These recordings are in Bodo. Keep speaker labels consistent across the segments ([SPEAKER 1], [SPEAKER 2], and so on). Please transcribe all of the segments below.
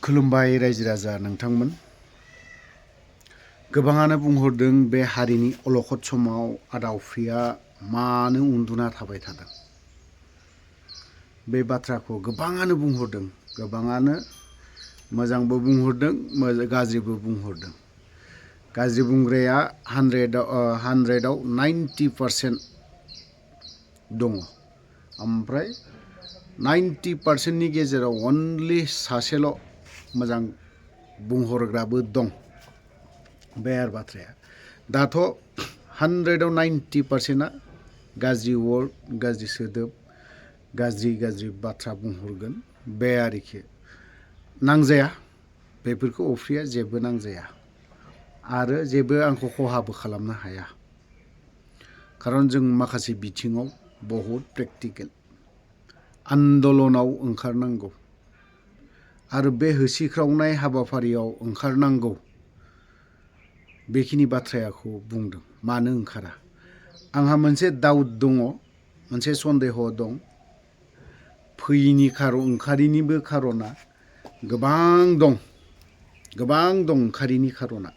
[SPEAKER 1] खुलुमबाय रायजो राजा नोंथांमोन। गोबाङानो बुंहरदों बे हारिनि अलखद समाव आदावफ्रिया मानो उन्दुना थाबाय थादों। बे बाथ्राखौ गोबाङानो बुंहरदों, गोबाङानो मोजांबो बुंहरदों, गाज्रिबो बुंहरदों। गाज्रि बुंग्राया 100आव 90% दङ, ओमफ्राय 90%नि गेजेराव अनलि सासेल' मोजां बुंहरग्राबो दं। बे आरो बाथ्राया दाथ' 100आव 90%आ गाज्रि वर्ड, गाज्रि सोदोब, गाज्रि बाथ्रा बुंहरगोन। बे आरोखि नांजाया, बेफोरखौ अफ्रिया जेबो नांजाया आरो जेबो आंखौ खहाबो खालामनो हाया। खारन जों माखासे बिथिङाव बहुद प्रेक्टिकेल आन्दलनाव ओंखारनांगौ आरो बे होसिख्रावनाय हाबाफारियाव ओंखारनांगौ। बेखिनि बाथ्राखौ बुंदों। मानो ओंखारा? आंहा मोनसे डाउट दङ, मोनसे सन्देह दं। ओंखारिनिबो खारना गोबां दं, ओंखारिनि खारना।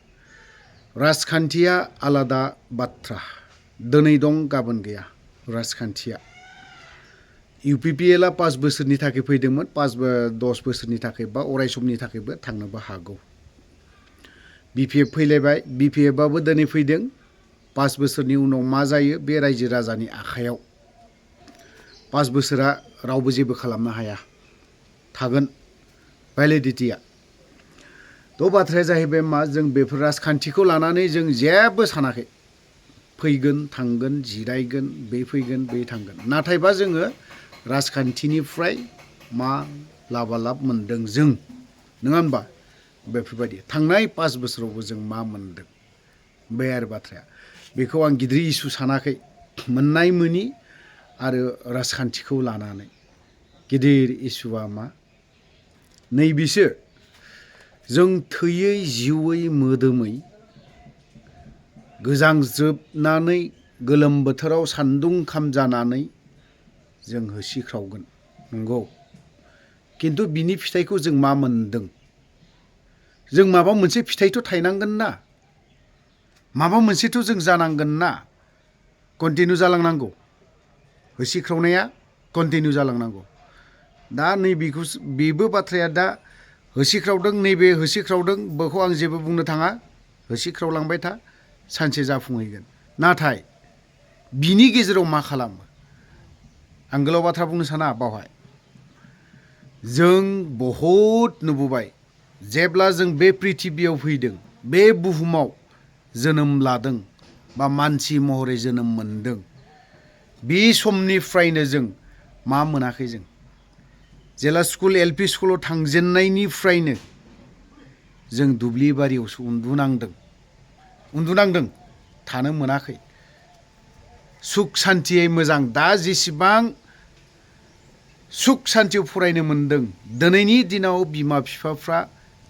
[SPEAKER 1] राजखान्थिया आलादा बाथ्रा, दिनै दं गाबोन गैया। राजखान्थिया UPPLआ 5 बोसोरनि थाखाय फैदोंमोन, 10 बोसोरनि थाखाय बा अराय समनि थाखायबो थांनोबो हागौ। BPF फैलायबाय, BPFआबो दिनै फैदों। 5 बोसोरनि उनाव मा जायो बे रायजो राजानि आखायाव। 5 बोसोरा रावबो जेबो खालामनो हाया, थागोन भ्यालिडिटिया। थ' बाथ्राया जाहैबाय मा, जों बेफोर राजखान्थिखौ लानानै जों जेबो सानाखै। फैगोन थांगोन, जिरायगोन, बे फैगोन बे थांगोन। नाथायबा जोङो राजखान्थिनिफ्राय मा लाबालाब मोनदों जों, नङा होनबा? बेफोरबायदि थांनाय 5 बोसोरावबो जों मा मोनदों, बे आरो बाथ्राया। बेखौ आं गिदिर इसु सानाखै। मोननाय मोनि आरो राजखान्थिखौ लानानै गिदिर इसुआ मा, नैबेसो जों थैयै जिउयै मोदोमै गोजांज्रोबनानै गोलोम बोथोराव सान्दुं खामजानानै जों होसिख्रावगोन, नंगौ। खिन्थु बिनि फिथाइखौ जों मा मोनदों? जों माबा मोनसे फिथाइथ' थायनांगोन ना, माबा मोनसेथ' जों जानांगोन ना। कन्टिनिउ जालांनांगौ, होसिख्रावनाया कन्टिनिउ जालांनांगौ। दा बेबो बाथ्राया दा होसिख्रावदों, नैबे होसिख्रावदों, बेखौ आं जेबो बुंनो थाङा। होसिख्रावलांबाय था, सानसे जाफुंहैगोन। नाथाय बिनि गेजेराव मा खालामो? आं गोलाव बाथ्रा बुंनो साना बावहाय। जों बहुद नुबोबाय, जेब्ला जों बे प्रिथिबियाव फैदों, बे बुहुमाव जोनोम लादों बा मानसि महरै जोनोम मोनदों, बे समनिफ्रायनो जों मा मोनाखै? जों जेला स्कुल LP स्कुलाव थांजेननायनिफ्रायनो जों दुब्लि बारियावसो उन्दुनांदों, थानो मोनाखै। सुख सान्थियै मोजां, दा जेसेबां सुख सान्थियाव फरायनो मोनदों, दिनैनि दिनाव बिमा बिफाफ्रा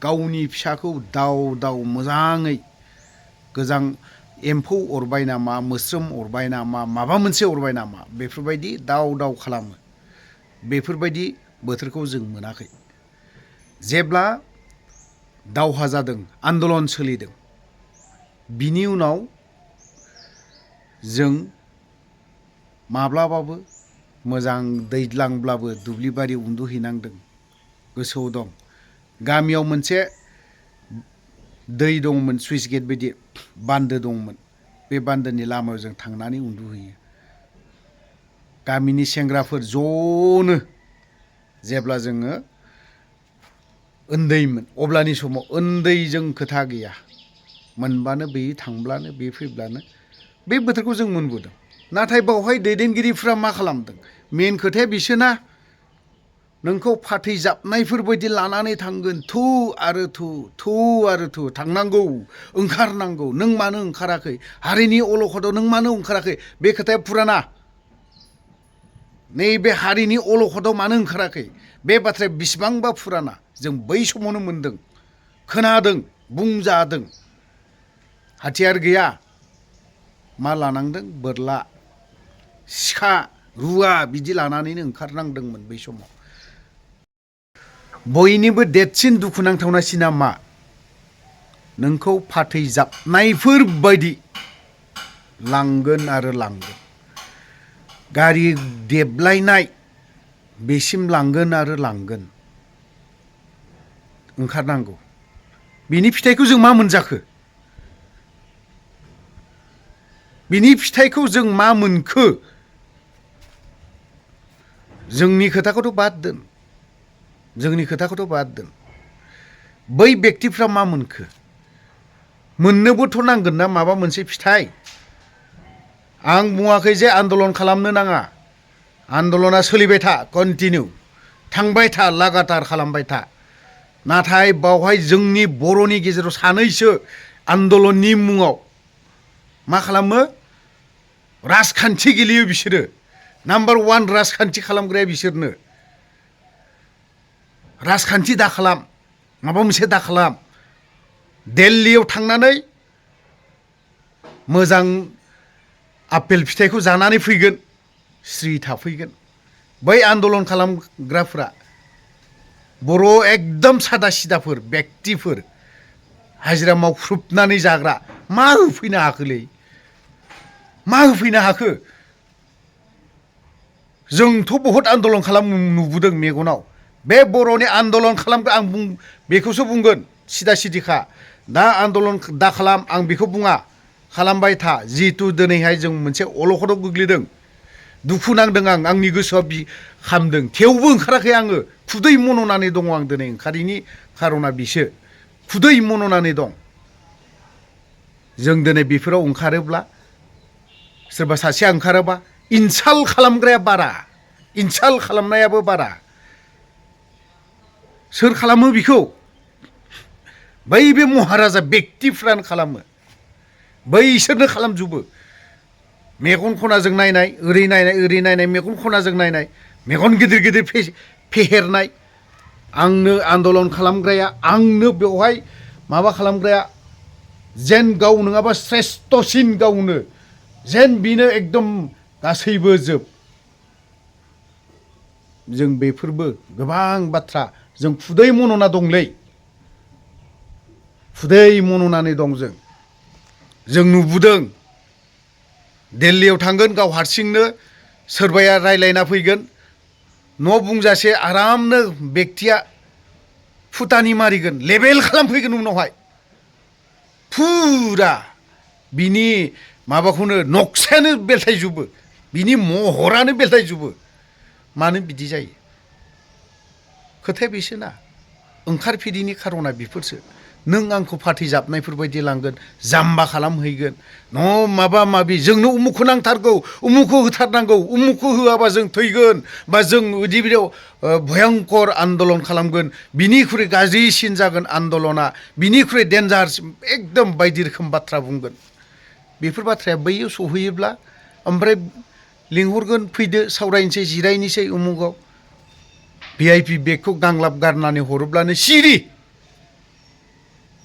[SPEAKER 1] गावनि फिसाखौ दाव मोजाङै गोजां एम्फौ अरबाय नामा, मोस्रोम अरबाय नामा, माबा मोनसे अरबाय नामा, बेफोरबायदि दाव खालामो। बेफोरबायदि बोथोरखौ जों मोनाखै। जेब्ला दावहा जादों, आन्दलन सोलिदों, बिनि उनाव जों माब्लाबाबो मोजां दैज्लांब्लाबो दुब्लि बारियाव उन्दुहैनांदों, गोसोआव दं। गामियाव मोनसे दै दंमोन, सुइस गेट बायदि बान्दो दंमोन। बे बान्दोनि लामायाव जों थांनानै उन्दुहैयो। गामिनि सेंग्राफोर ज'नो, जेब्ला जोङो उन्दैमोन, अब्लानि समाव उन्दैजों खोथा गैया, मोनबानो बे थांब्लानो बे फैब्लानो बे बोथोरखौ जों मोनबोदों। नाथाय बावहाय दैदेनगिरिफ्रा मा खालामदों? मेन खोथाया बिसोरना नोंखौ फाथै जाबनायफोरबायदि लानानै थांगोन, थु आरो थु थांनांगौ, ओंखारनांगौ। नों मानो ओंखाराखै? हारिनि अलखदाव नों मानो ओंखाराखै? बे खोथाया फुराना। नैबे हारिनि अलखदाव मानो ओंखाराखै? बे बाथ्राया बेसेबांबा फुराना। जों बै समावनो मोनदों, खोनादों, बुंजादों। हाथियार गैया, मा लानांदों? बोरला, सिखा, रुवा बिदि लानानैनो ओंखारनांदोंमोन बै समाव। बयनिबो देरसिन दुखुनांथावनासिना मा नोंखौ फाथैजाबनायफोर बायदि लांगोन आरो लांगोन गारि देबलायनाय बेसिम लांगोन आरो लांगोन ओंखारनांगौ बिनि फिथाइखौ जों मा मोनजाखो बिनि फिथाइखौ जों मा मोनखो जोंनि खोथाखौथ' बाद दोन जोंनि खोथाखौथ' बाद दोन बै व्यक्तिफ्रा मा मोनखो मोननोबोथ' नांगोन ना माबा मोनसे फिथाइ आं बुङाखै जे आन्दलन खालामनो नाङा आन्दलना सोलिबाय था कन्टिनिउ थांबाय था लागातार खालामबाय था नाथाय बावहाय जोंनि बर'नि गेजेराव सानैसो आन्दलननि मुङाव मा खालामो राजखान्थि गेलेयो बिसोरो नाम्बार 1 राजखान्थि खालामग्राया बिसोरनो राजखान्थि दा खालाम माबा मोनसे दा खालाम दिल्लीयाव थांनानै मोजां आपेल फिथाइखौ जानानै फैगोन स्रि थाफैगोन बै आन्दलन खालामग्राफोरा बर' एकदम सादा सिदाफोर व्यक्तिफोर हाजिरा मावख्रुबनानै जाग्रा मा होफैनो हाखोलै मा होफैनो हाखो जोंथ' बहुत आन्दलन खालाम नुबोदों मेगनाव बे बर'नि आन्दलन खालामग्रा आं बेखौसो बुंगोन सिदा सिदिखा दा आन्दलन दा खालाम आं बेखौ बुङा खालामबाय था जिहेतु दिनैहाय जों मोनसे अलखदाव गोग्लैदों दुखु नांदों आं आंनि गोसोआ खामदों थेवबो ओंखाराखै आङो खुदै मन'नानै दङ आं दिनै ओंखारिनि खारना बिसो खुदै मन'नानै दं जों दिनै बेफोराव ओंखारोब्ला सोरबा सासेया ओंखारोबा इनसाल्ट खालामग्राया बारा इनसाल्ट खालामनायाबो बारा सोर खालामो बिखौ बै बे महाराजा व्यक्तिफ्रानो खालामो बैसोरनो खालामजोबो मेगन खनाजों नायनाय ओरै नायनाय मेगन खनाजों नायनाय मेगन गिदिर गिदिर फेहेरनाय आंनो आन्दलन खालामग्राया आंनो बेवहाय माबा खालामग्राया जेन गाव नङाबा श्रेष्ठसिन गावनो जेन बिनो एकदम गासैबो जोब जों बेफोरबो गोबां बाथ्रा जों खुदै मन'ना दंलै खुदै मन'नानै दं जों नुबोदों दिल्लीयाव थांगोन गाव हारसिंनो सोरबाया रायलायना फैगोन न' बुंजासे आरामनो व्यक्तिया फुटानि मारिगोन लेबेल खालामफैगोन उनावहाय फुरा बिनि माबाखौनो नक्सायानो बेलथायजोबो बिनि महरानो बेलथायजोबो मानो बिदि जायो खोथाया बेसोना ओंखारफेरिनि खारना बेफोरसो नों आंखौ फाथैजाबनायफोरबायदि लांगोन जाम्बा खालामहैगोन न' माबा माबि जोंनो उमुखखौ नांथारगौ उमुखखौ होथारनांगौ उमुखखौ होआबा जों थैगोन बा जों बिदियाव भयंकर आन्दलन खालामगोन बिनिख्रुइ गाज्रिसिन जागोन आन्दलना बिनिख्रुइ डेन्जारसिन एकदम बायदि रोखोम बाथ्रा बुंगोन बेफोर बाथ्राया बैयाव सहैयोब्ला ओमफ्राय लिंहरगोन फैदो सावरायनोसै जिरायनोसै उमुगाव VIP बेगखौ गांलाब गारनानै हरोब्लानो सिरि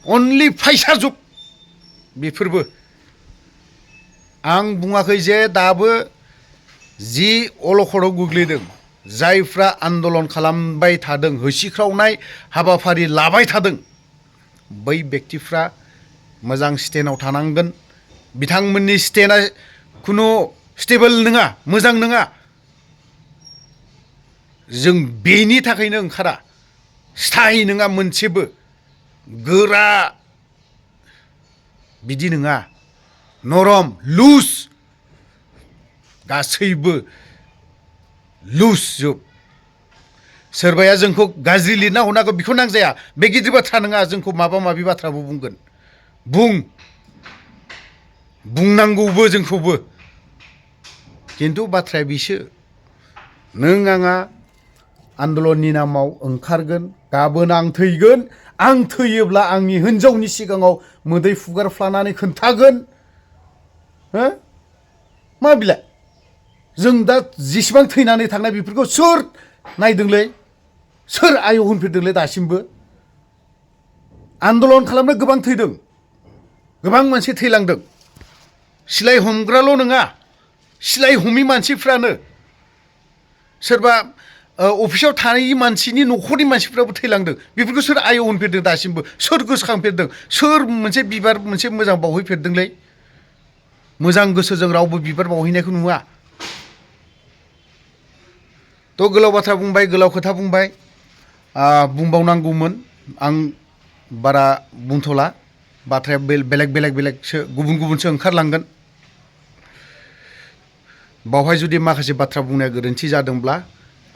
[SPEAKER 1] अनलि फैसा जुग बेफोरबो आं बुङाखै जे दाबो जि अलखदाव गोग्लैदों जायफ्रा आन्दलन खालामबाय थादों होसिख्रावनाय हाबाफारि लाबाय थादों बै व्यक्तिफ्रा मोजां स्टेन्डआव थानांगोन बिथांमोननि स्टेन्डआ खुनु स्टेबोल नङा मोजां नङा जों बेनि थाखायनो ओंखारा स्थायि नङा मोनसेबो गोरा बिदि नङा नरम लुज गासैबो लुज जोब सोरबाया जोंखौ गाज्रि लिरना हरनांगौ बेखौ नांजाया बे गिदिर बाथ्रा नङा जोंखौ माबा माबि बाथ्राबो बुंगोन बुंनांगौबो जोंखौबो खिन्थु बाथ्राया बिसो नों आंहा आन्दलननि नामाव ओंखारगोन गाबोन आं थैगोन आं थैयोब्ला आंनि हिनजावनि सिगाङाव मोदै फुगारफ्लानानै खोन्थागोन हो मा बिलाय जों दा जेसेबां थैनानै थांनाय बेफोरखौ सोर नायदोंलै सोर आयौ होनफेरदोंलै दासिमबो आन्दलन खालामनो गोबां थैदों गोबां मानसि थैलांदों सिलाय हमग्राल' नङा सिलाय हमै मानसिफ्रानो सोरबा अफिसाव थानाय मानसिनि न'खरनि मानसिफ्राबो थैलांदों बेफोरखौ सोर आय होनफेरदों दासिमबो सोर गोसोखांफेरदों सोर मोनसे बिबार मोनसे मोजां बावहैफेरदोंलै मोजां गोसोजों रावबो बिबार बावहैनायखौ नुवा तो गोलाव बाथ्रा बुंबाय गोलाव खोथा बुंबाय बुंबावनांगौमोन आं बारा बुंथ'ला बाथ्राया बेलेगसो गुबुन गुबुनसो ओंखारलांगोन बावहाय जुदि माखासे बाथ्रा बुंनाया गोरोन्थि जादोंब्ला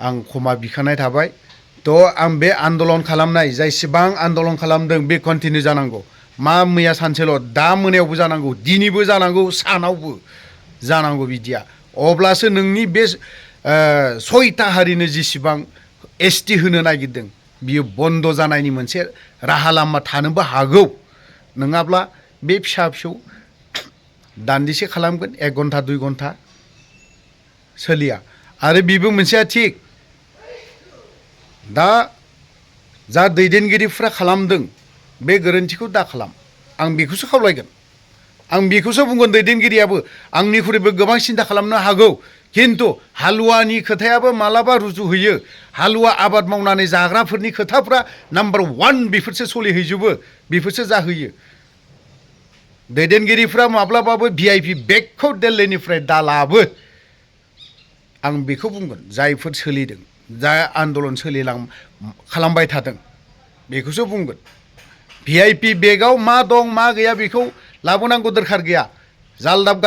[SPEAKER 1] आं क्षमा बिखानाय थाबाय तो आं बे आन्दलन खालामनाय जायसेबां आन्दलन खालामदों बे कन्टिनिउ जानांगौ मा मैया सानसेल' दा मोनायावबो जानांगौ दिनैबो जानांगौ सानावबो जानांगौ बिदिया अब्लासो नोंनि बे 6टा हारिनो जेसेबां एसटि होनो नागिरदों बियो बन्द जानायनि मोनसे राहा लामा थानोबो हागौ नङाब्ला बे फिसा फिसौ दान्दिसे खालामगोन 1 घन्टा 2 घन्टा सोलिया आरो बेबो मोनसेया थिग दा जा दैदेनगिरिफ्रा खालामदों बे गोरोन्थिखौ दा खालाम आं बेखौसो खावलायगोन आं बेखौसो बुंगोन दैदेनगिरियाबो आंनिख्रुइबो गोबां सिन्था खालामनो हागौ किन्तु हालुवानि खोथायाबो मालाबा रुजुहैयो हालुवा आबाद मावनानै जाग्राफोरनि खोथाफ्रा नाम्बार 1 बेफोरसो सोलिहैजोबो बेफोरसो जाहैयो दैदेनगिरिफ्रा माब्लाबाबो भिआइपि बेगखौ दिल्लीनिफ्राय दालाबो आं बेखौ बुंगोन जायफोर सोलिदों जाय आन्दलन खालामबाय थादों बेखौसो बुंगोन भिआइपि बेगाव मा दं मा गैया बेखौ लाबोनांगौ दरखार गैया जालदाब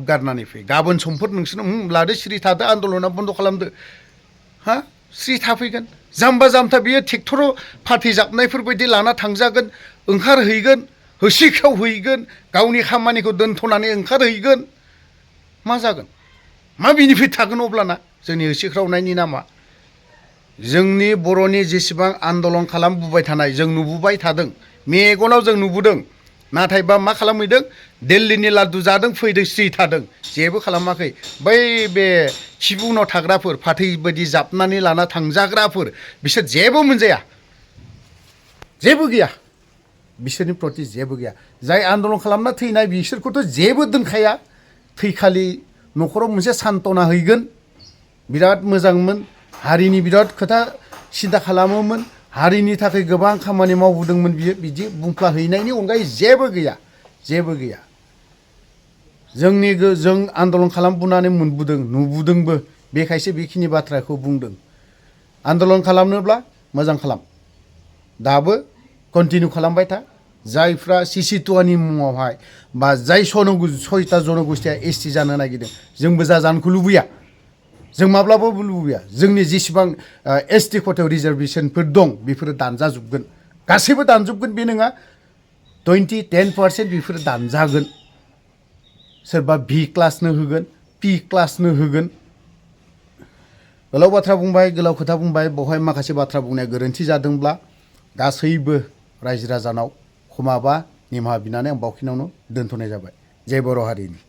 [SPEAKER 1] गारनानै फै गाबोन समफोर नोंसोर लादो सिरि थादो आन्दलना बन्द खालामदो हा सिरि थाफैगोन जाम्बा जाम्था बियो ट्रेक्टराव फाथैजाबनायफोरबायदि लाना थांजागोन ओंखारहैगोन होसिख्रावहैगोन गावनि खामानिखौ दोनथ'नानै ओंखारहैगोन मा जागोन मा बेनिफिट थागोन अब्लाना जोंनि होसिख्रावनायनि नामा जोंनि बर'नि जेसेबां आन्दलन खालामबोबाय थानाय जों नुबोबाय थादों मेगनाव जों नुबोदों नाथायबा मा खालामहैदों दिल्लीनि लादु जादों फैदों सिरि थादों जेबो खालामाखै बै बे सिबुनाव थाग्राफोर फाथै बायदि जाबनानै लाना थांजाग्राफोर बिसोर जेबो मोनजाया जेबो गैया बिसोरनि प्रति जेबो गैया जाय आन्दलन खालामना थैनाय बिसोरखौथ' जेबो दोनखाया थैखालि न'खराव मोनसे सान्त्वना हैगोन बिराद मोजांमोन हारिनि बिराद खोथा सिन्था खालामोमोन हारिनि थाखाय गोबां खामानि मावबोदोंमोन बियो बिदि बुंफ्ला हैनायनि अनगायै जेबो गैया जों आन्दलन खालामबोनानै मोनबोदों नुबोदोंबो बेखायसो बेखिनि बाथ्राखौ बुंदों आन्दलन खालामनोब्ला मोजां खालाम दाबो कन्टिनिउ खालामबाय था जायफ्रा सिसिटुवानि मुङावहाय बा जाय 6टा जनगोष्ठिया एसटि जानो नागिरदों जोंबो जानोखौ लुबैया जों माब्लाबाबो लुबैया जोंनि जेसेबां एसटि खथायाव रिजार्भेसनफोर दं बेफोरो दानजाजोबगोन गासैबो दानजोबगोन बे नङा 10% बेफोरो दानजागोन सोरबा भि क्लासनो होगोन पि क्लासनो होगोन गोलाव बाथ्रा बुंबाय गोलाव खोथा बुंबाय बेवहाय माखासे बाथ्रा बुंनाया गोरोन्थि जादोंब्ला गासैबो रायजो राजानाव क्षमा बा निमाहा बिनानै आं बावखिनियावनो दोनथ'नाय जाबाय जय बर' हारिनि